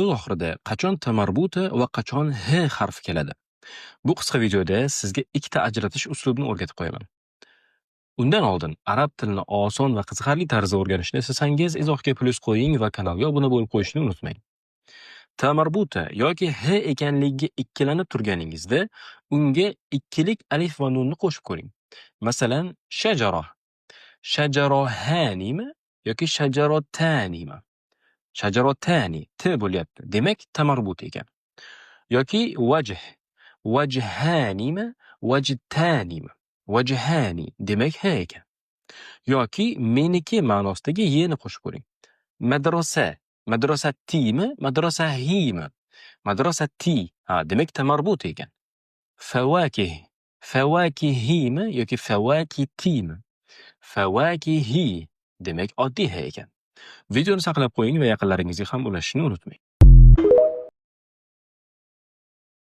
So'z oxirida qachon ta marbuta va qachon h harfi keladi? Bu qisqa videoda sizga ikkita ajratish uslubini o'rgatib qo'yaman. Undan oldin arab tilini oson va qiziqarli tarzda o'rganishni istasangiz, izohga plyus qo'ying va kanalga obuna bo'lib qo'yishni unutmang. Ta marbuta yoki h ekanligiga ikkilanib turganingizda, unga ikkilik alif va nunni qo'shib ko'ring. Masalan, shajara. Shajarohanimi yoki shajarotanimi? Shajarotani, t bo'lyapti. Demak, ta marbuta ekan. Yoki vajh. Vajhanimi, vajtanimi? Vajhani, demak, h ekan. Yoki meniki ma'nosidagi y ni qo'shib ko'ring. Madrasa. Madrasatimi, madrasahimi? Madrasati. Ha, demak, ta marbuta ekan. Favakih. Favakihimi yoki favakitimi? Favakihi. Demak, oddiy h ekan. Videoni saqlab qo'ying va yaqinlaringizga ham ulashishni unutmang.